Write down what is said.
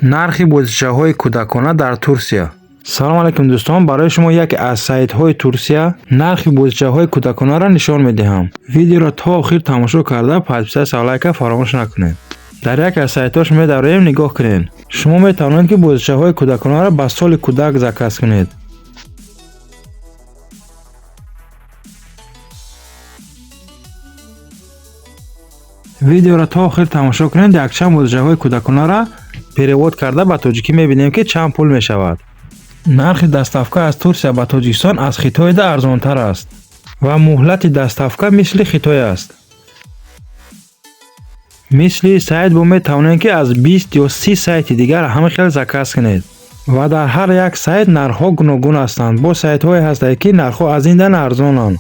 Нархи бозичаҳои кӯдакона дар Турсия. Салом алайкум, дӯстон. Барои шумо яке аз сайтҳои Турсия нархи бозичаҳои кӯдаконаро нишон медиҳам. Видеоро то охир тамошо карда, подписаться, лайка фаромӯш накунед. Дар яке аз сайтҳош медароем. Нигоҳ кунед, шумо метавонед, ки бозичаҳои кӯдаконаро ба соли кӯдак заказ кунед. Видеоро то охир тамошо кунед. Якчанд бозичаҳои кӯдаконаро перевод карда ба тоҷикӣ мебинем, ки чанд пул мешавад. Нархи доставка аз Турсия ба Тоҷикистон аз Хитойда арзонтар аст ва муҳлати доставка мисли Хитой аст. Мисли сайт бо метавонед, ки аз 20 ё 30 сайти дигар ҳама хел заказ кунед ва дар ҳар як сайт нархҳо гуногун ҳастанд. Бо сайтҳое ҳастанд, ки нархҳо аз ин дан арзонанд.